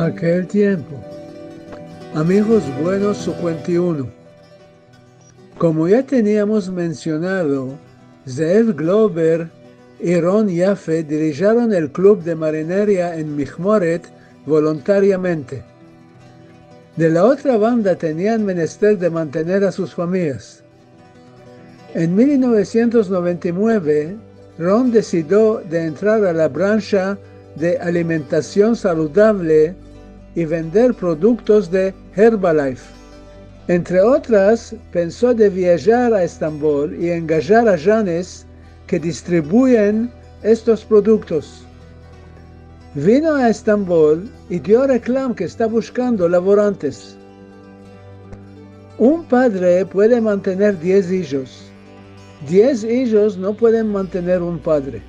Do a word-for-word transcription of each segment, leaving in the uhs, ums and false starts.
Akel tiempo. Amigos buenos, sinkuenta i uno. Komo ya teniamos mensionado, Zeev Glauber i Ron Yafe dirijaron el klub de marineria en Mihmoret voluntariamente. De la otra banda tenian menester de mantener a sus famiyas. En mil novesientos noventa i mueve, Ron desidio de entrar a la bransha de alimentasion saludavle i vender produktos de Herbalife. Entre otras, penso de viajar a Estambol i engajar a Janes ke distribuyen estos produktos. Vino a Estambol i dio reklam ke esta bushkando lavorantes. Un padre puede mantener diez ijos. Diez ijos no pueden mantener un padre.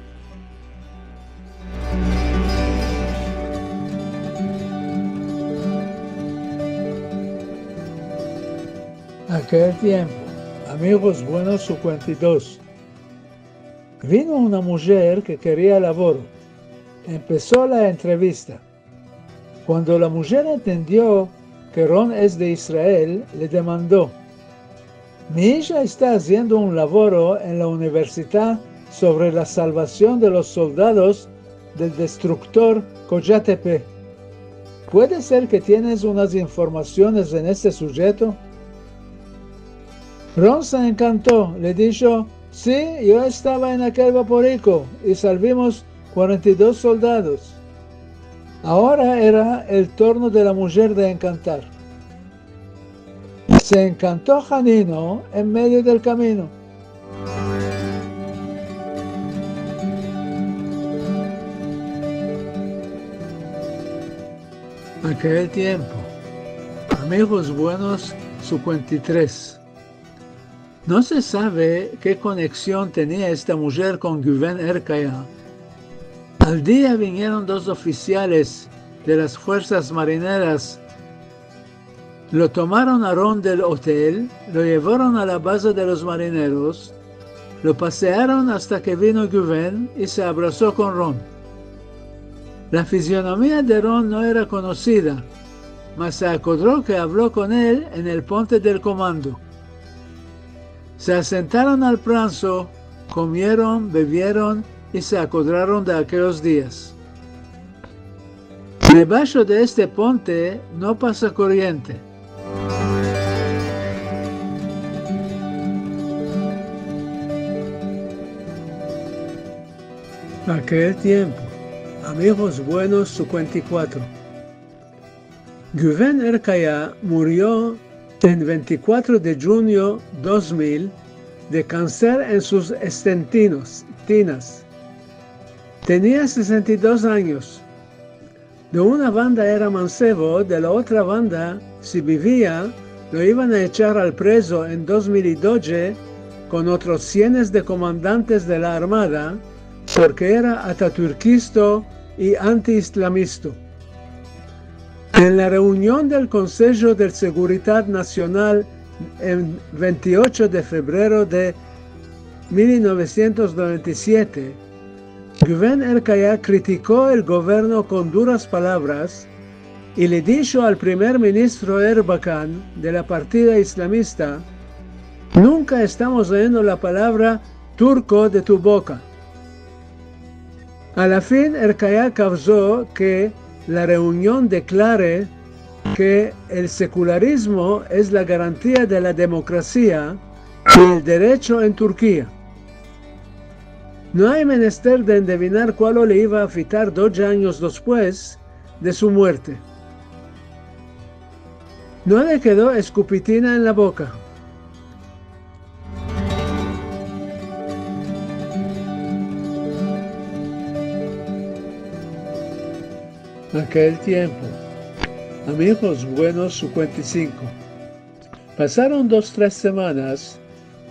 Akel tiempo. Amigos buenos, sinkuenta i dos. Vino una mujer ke keria lavoro. Empeso la entrevista. Kuando la mujer entendio ke Ron es de Israel, le demando: "Mi ija esta aziendo un lavoro en la universidad sovre la salvasion de los soldados del destruktor Kojatepe. Puede ser ke tienes unas informasiones en este sujeto?" Ron se enkanto, le disho: "Si, yo estava en akel vaporiko i salvimos kuarenta i dos soldados." Agora era el turno de la mujer de enkantar. Se enkanto Janino en medio del kamino. Akel tiempo. Amigos buenos, sinkuenta i tres. No se save ke koneksion tenia esta mujer kon Guven Erkaya. Al dia vinieron dos ofisiales de las fuersas marineras, lo tomaron a Ron del otel, lo yevaron a la baza de los marineros, lo pasearon asta ke vino Guven i se abraso kon Ron. La fizionomia de Ron no era konosida, mas se akodro ke avlo kon el en el ponte del komando. Se asentaron al pranso, komieron, bevieron i se akodraron de akelos dias. Debasho de este ponte no pasa koriente. Akel tiempo. Amigos buenos, sinkuenta i kuatro. Guven Erkaya murio en vente i kuatro de djunyo dos mil de kanser en sus estentinos, tinas. Tenia sesenta i dos anyos. De una banda era mansevo, de la otra banda, si bivia, lo ivan a echar al prezo en dos mil i dodje kon otros sienes de komandantes de la armada, porke era ataturkisto i antiislamisto. En la reunion del Konsejo de Seguridad Nasional en vente i ocho de fevrero de mil novesientos noventa i siete, Guven Erkaya kritiko el governo kon duras palavras i le disho al primer ministro Erbakan de la partida islamista: "Nunka estamos oyendo la palavra turko de tu boka." A la fin, Erkaya kavzo ke la reunion deklare ke el sekularizmo es la garantia de la demokrasia i el derecho en Turkia. No ay menester de endevinar kualo le iva a afitar dodje anyos despues de su muerte. No le kedo eskupitina en la boka. Akel tiempo. Amigos buenos, sinkuenta i sinko. Pasaron dos, tres semanas,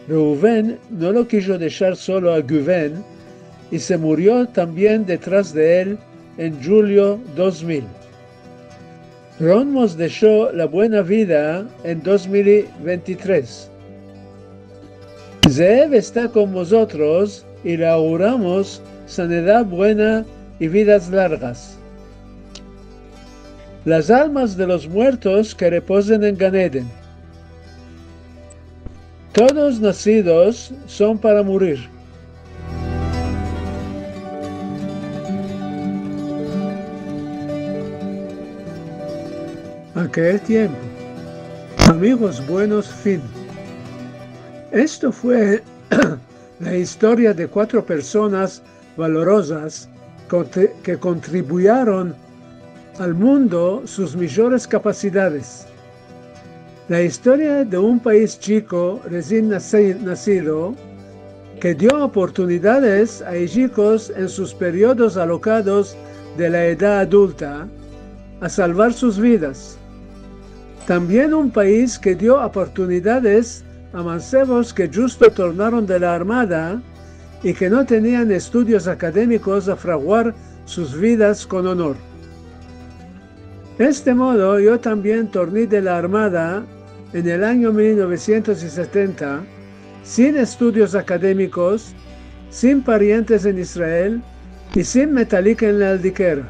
Reuven no lo kijo deshar solo a Guven i se murio tambien detras de el en djulyo dos mil. Ron mos desho la buena vida en dos mil i vente i tres. Zeev esta kon mozotros i le auguramos sanedad buena i vidas largas. Las almas de los muertos ke repozen en Gan Eden. Todos nazidos son para murir. Akel tiempo. Amigos buenos, fin. Esto fue la istoria de kuatro personas valorozas kontri-, ke kontribuyeron al mundo sus mijores kapasidades. La istoria de un pais chiko rezien nasi-, nazido ke dio oportunidades a ijikos en sus periodos alokados de la edad adulta a salvar sus vidas. Tambien un pais ke dio oportunidades a mansevos ke djusto tornaron de la armada i ke no tenian estudios akademikos a fraguar sus vidas kon onor. Este modo, yo tambien torni de la armada en el anyo mil novesientos i setenta, sin estudios akademikos, sin parientes en Israel i sin metalik en la Aldikera.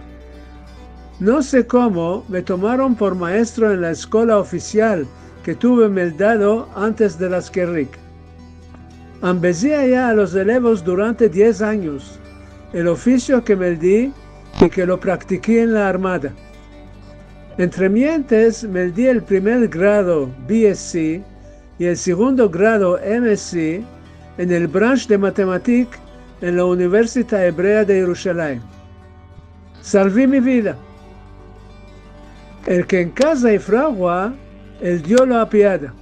No se komo me tomaron por maestro en la eskola ofisial ke tuve meldado antes de las Kerrik. Ambezi aya a los elevos durante diez anyos, el ofisio ke meldi i ke lo praktiki en la armada. Entremientes, meldi el primer grado B S C i el segundo grado M S C en el branch de matematik en la Universita Ebrea de Yerushalayim. Salvi mi vida. El ke en kaza i fragua, el Dio lo apiada.